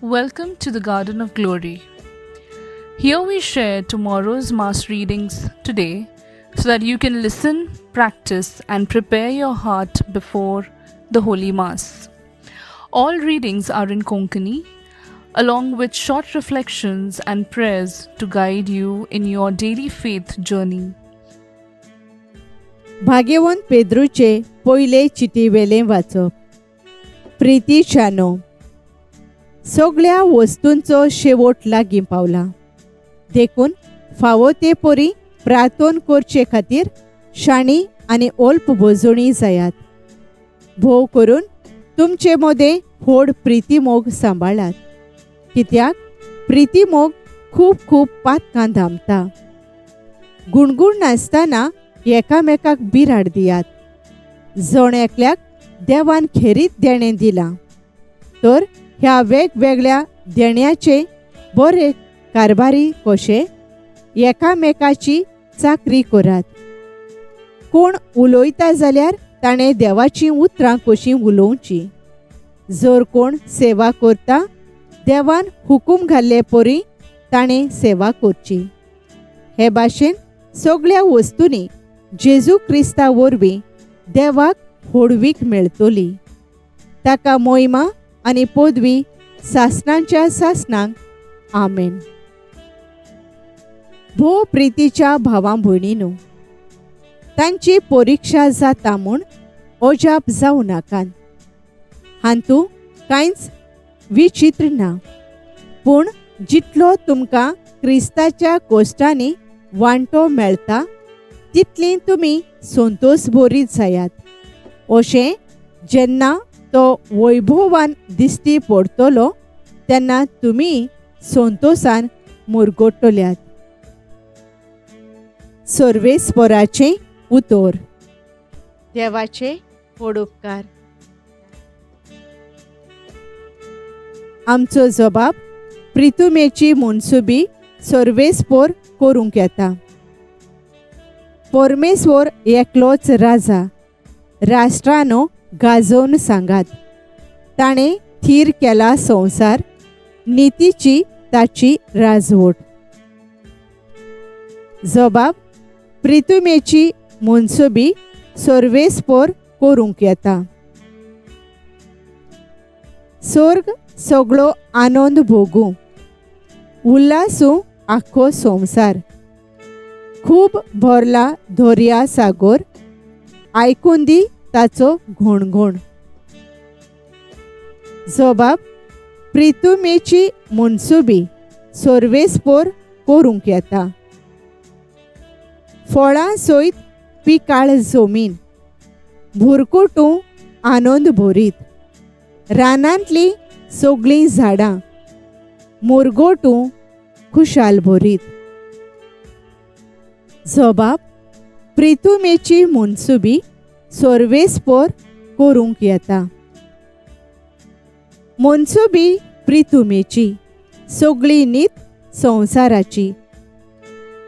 Welcome to the Garden of Glory. Here we share tomorrow's Mass readings today so that you can listen, practice, and prepare your heart before the Holy Mass. All readings are in Konkani, along with short reflections and prayers to guide you in your daily faith journey. भाग्यवंत पेद्रूचे पयले चिटीवेलें वाचप. प्रितीच्यानो, सगळ्या वस्तूंचो शेवट लागीं पावला, देखून फावो ते परी प्रार्थन करचे खातीर शाणी आनी अल्प भोजणी जायात. भोव करून तुमचे मदें व्हड प्रितीमोग सांबाळात, कित्याक प्रितीमोग खूब खूब पातकां धांपता. गुणगुण नासतना एकामेकाक बिराड दियात. जण एकल्याक देवान खेरीत देणें दिलां, तर ह्या वेगवेगळ्या देण्याचे बरे कारभारी कशे एकामेकाची चाकरी करात. कोण उलयता जाल्यार ताणें देवाचीं उतरां कशीं उलोवचीं. जर कोण सेवा करता, देवान हुकूम घाल्ले परी ताणें सेवा करची. हे भाशेन सगळ्या वस्तूंनी जेजू क्रिस्ता वरवीं देवाक होडवीक मेळटली. ताका मोहिमा आनी पदवी सासणांच्या सासणांक. आमेन. भोव प्रितीच्या भावां भयणीनू, तांची परिक्षा जाता म्हूण अजाप जावं नाकात. हातूंत कांयच विचित्र ना, पूण जितलो तुमकां क्रिस्ताच्या कोश्टांनी वांटो मेळटा तितली तुमी संतोश भरीत जायात. अशें जेन्ना तो वैभवान दिश्टी पडटलो तेन्ना तुमी संतोशान मुरगट्टल्यात. सर्वेस्पराचें उतर. देवाचे व्हड उपकार. आमचो जबाब प्रितुमेची मनसुबी सर्वेस्पोर करूंक येता. परमेश्वर एकलोच राजा, राष्ट्रानो गाजोवन सांगात. ताणें थीर केला संवसार, नितीची ताची राजवट. जबाब प्रितुमेची मनसुबी सर्वेस्पोर करूंक येता. स्वर्ग सगळो आनंद भोगूं, उल्हासूं आख्खो संवसार. खूब भरला दर्या सागोर, आयकून दी ताचो घणघण. जबाब प्रितुमेची मनसुबी सर्वेस्पोर करूंक येता. फळां सयत पिकाळ जमीन, भुरकुटूं आनंद भरीत. रानांतलीं सगळीं झाडां मुरगोटूं खुशाल भरीत. जबाब प्रितुमेची मनसुबी सर्वेस्पोर करूंक येता. मनसुबी प्रितुमेची सगळी नीत संवसाराची.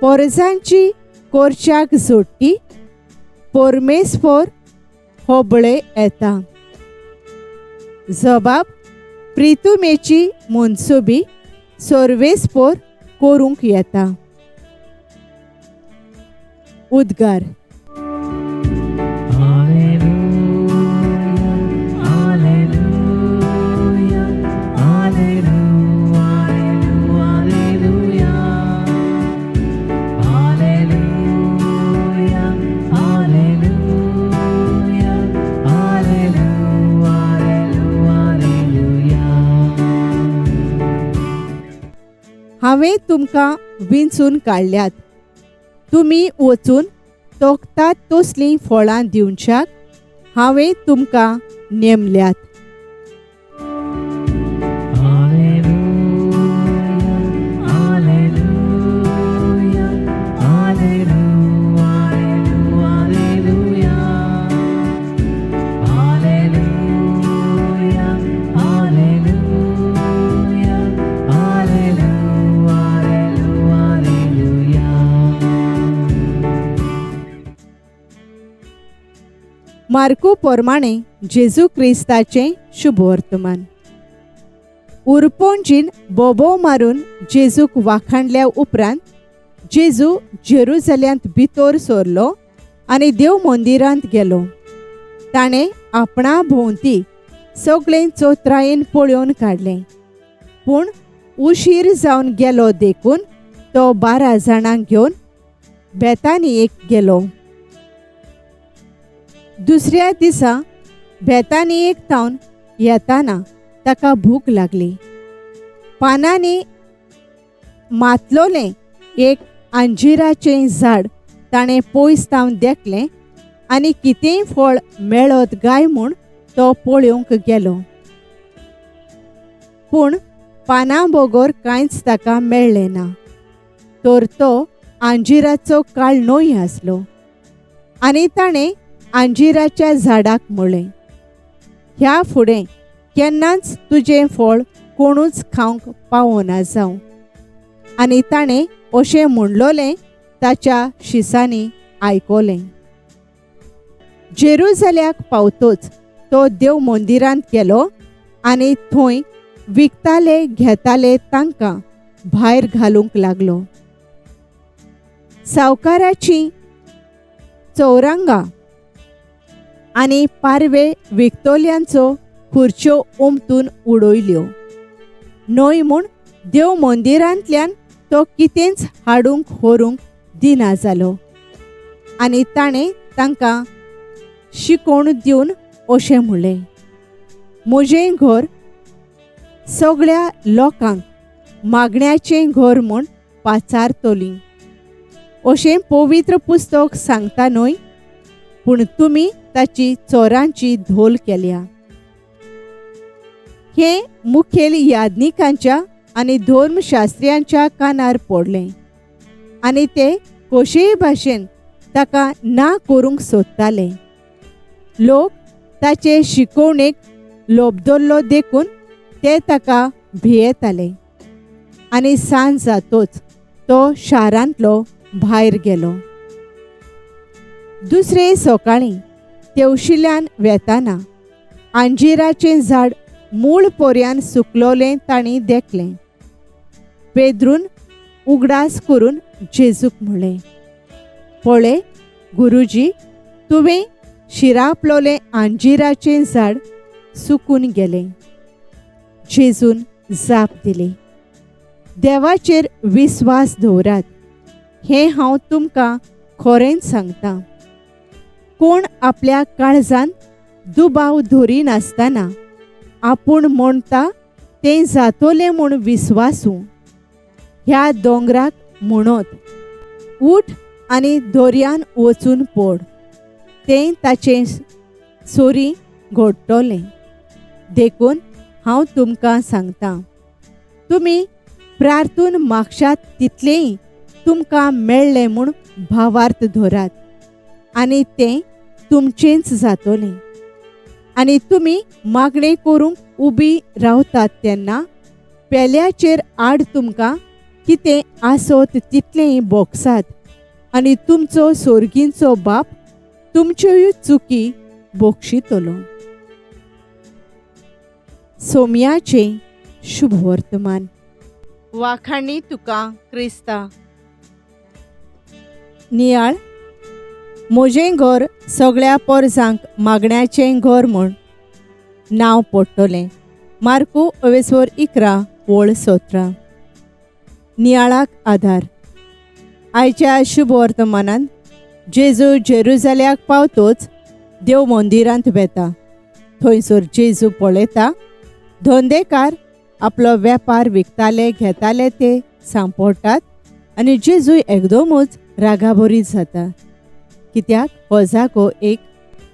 पोरजांची कोरच्याक जोडटी परमेस्पोर होबळे येता. जबाब प्रितुमेची मनसुबी सर्वेस्पोर करूंक येता. उद्गार. हांवें तुमकां विंचून काडल्यात, तुमी वचून तोखतात तसलीं फळां दिवच्याक हांवें तुमकां नेमल्यात. मार्कू प्रमाणे जेजू क्रिस्ताचें शुभवर्तमान. उरपोंजीन बोबो मारून जेजूक वाखाणल्या उपरांत जेजू जेरुजल्यांत भितर सरलो आनी देव मंदिरांत गेलो. ताणें आपणा भोंवती सगळें चोत्रायेन पळोवन काडलें, पूण उशीर जावन गेलो देखून तो 12 जाणांक घेवन बेतानियेक गेलो. दुसऱ्या दिसा बेतानियेक थावन येताना ताका भूक लागली. पानांनी मातलोलें एक अंजिराचें झाड ताणें पयस थावन देखलें आनी कितेंय फळ मेळत काय म्हूण तो पळोवंक गेलो, पूण पानां बगर कांयच ताका मेळ्ळें ना. तर तो अंजिराचो काळ न्हय आसलो आनी ताणें अंजिराच्या झाडाक म्हळें, ह्या फुडें केन्नाच तुजें फळ कोणूच खावंक पावना जावं. आनी ताणें अशें म्हणलोलें ताच्या शिसांनी आयकलें. जेरुजल्याक पावतोच तो देव मंदिरांत गेलो आनी थंय विकताले घेताले तांकां भायर घालूंक लागलो. सावकाराचीं चौरांगां आनी पारवे विकतल्यांचो खुर्च्यो उमतून उडयल्यो. न्हय म्हूण देव मंदिरांतल्यान तो कितेंच हाडूंक व्हरूंक दिना जालो आनी ताणें तांकां शिकोवण दिवन अशें म्हणलें, म्हजें घर सगळ्या लोकांक मागण्याचें घर म्हूण पाचारतली अशें पवित्र पुस्तक सांगता न्हय, पूण तुमी ताची चोरांची धोल केल्या. हें मुखेल याज्ञिकांच्या आनी धर्मशास्त्र्यांच्या कानार पडलें आनी ते कशेय भाशेन ताका ना करूंक सोदताले. लोक ताचे शिकोवणेक लोबदल्लो देखून ते ताका भियेताले आनी सांज जातोच तो शारांतलो भायर गेलो. दुसरे सकाळीं तेवशिल्यान वेताना अंजिराचें झाड मूळ पोऱ्यान सुकलोलें तांणी देखलें. पेद्रून उगडास करून जेजूक म्हणलें, पळय गुरुजी, तुवें शिरापलोलें अंजिराचें झाड सुकून गेलें. जेजून जाप दिली, देवाचेर विस्वास दवरात, हें हांव तुमकां खरेंच सांगता. कोण आपल्या काळजान दुबाव धरिनासतना आपूण म्हणटा तें जातोलें म्हूण विस्वासूं ह्या दोंगराक म्हणत, उठ आनी दर्यान वचून पड, तें ताचें सोरी घडटलें. देखून हांव तुमकां सांगता, तुमी प्रार्थून मागशात तितलेंय तुमकां मेळ्ळें म्हूण भावार्थ धरात आनी तें तुमचेंच जातलें. आनी तुमी मागणें करूंक उबी रावतात तेन्ना पेल्याचेर आड तुमकां कितें आसत तितलेंय बोगसात आनी तुमचो सोर्गींचो बाप तुमच्योय चुकी बोगशितलो. सोम्याचें शुभवर्तमान. वाखाणी तुका क्रिस्ता. नियाळ. म्हजें घर सगळ्या पोरसांक मागण्याचें घर म्हूण नांव पडटलें. मार्कू अवेस्वर 11:17. नियाळाक आधार. आयच्या शुभवर्तमानान जेजू जेरुजाल्याक पावतोच देव मंदिरांत वेता. थंयसर जेजू पळयता धंदेकार आपलो वेपार विकताले घेताले ते सांपडटात आनी जेजू एकदमूच रागाभरीत जाता, कित्याक हो जागो एक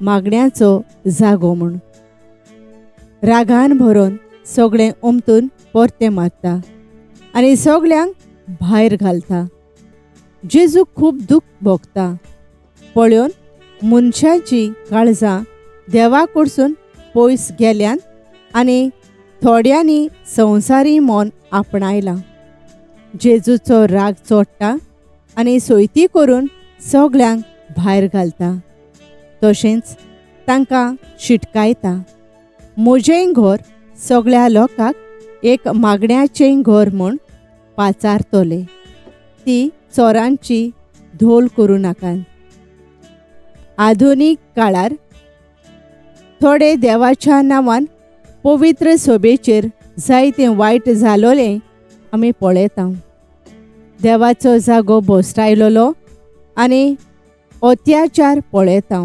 मागण्याचो जागो म्हूण. रागान भरून सगळें उमतून परतें मारता आनी सगळ्यांक भायर घालता. जेजू खूब दूख भोगता पळोवन मनशाची काळजां देवा कडसून पयस गेल्यान आनी थोड्यांनी संवसारी मन आपणायलां. जेजूचो राग चोडटा आनी सोयती करून सगळ्यांक भायर घालता, तशेंच तांकां शिटकायता, म्हजें घर सगळ्या लोकांक एक मागण्याचें घर म्हूण पाचारतले. ती चोरांची धोल करूं नाकात. आधुनीक काळार थोडे देवाच्या नांवान पवित्र सभेचेर जायतें वायट जालोलें आमी पळयता. देवाचो जागो भोसरायलोलो आनी अत्याचार पळयता.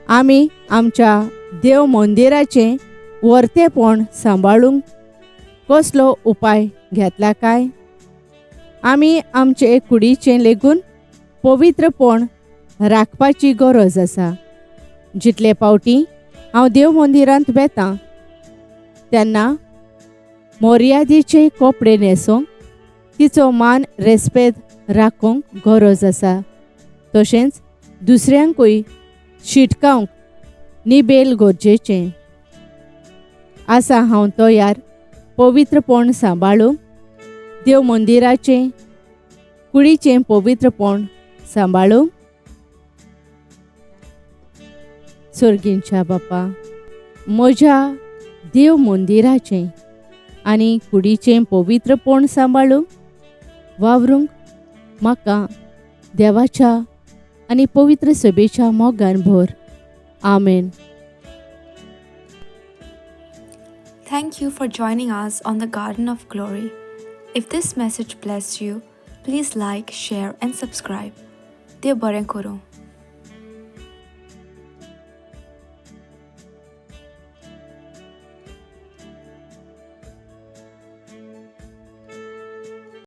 आमी आमच्या देव मंदिराचें वर्तेपण सांबाळूंक कसलो उपाय घेतला काय? आमी आमचे कुडीचें लेगून पवित्रपण राखपाची गरज आसा. जितले पावटी हांव देव मंदिरांत वेता तेन्ना मर्यादेचे कपडे न्हेसूंक, तिचो मान रेस्पेद राखूंक गरज आसा. तशेंच दुसऱ्यांकूय शिटकावंक निबेल गरजेचें आसा. हांव तयार पवित्रपण सांबाळूंक, देव मंदिराचें कुडीचें पवित्रपण सांबाळूंक. सर्गींच्या बापा, म्हज्या देव मंदिराचें आनी कुडीचें पवित्रपण सांबाळूंक वावरूंक म्हाका देवाच्या आनी पवित्र सभेच्या मोगान भर. आमेन. Thank you for joining us on the Garden of Glory. If this message blessed you, please like, share, and subscribe. देव बरें करूं.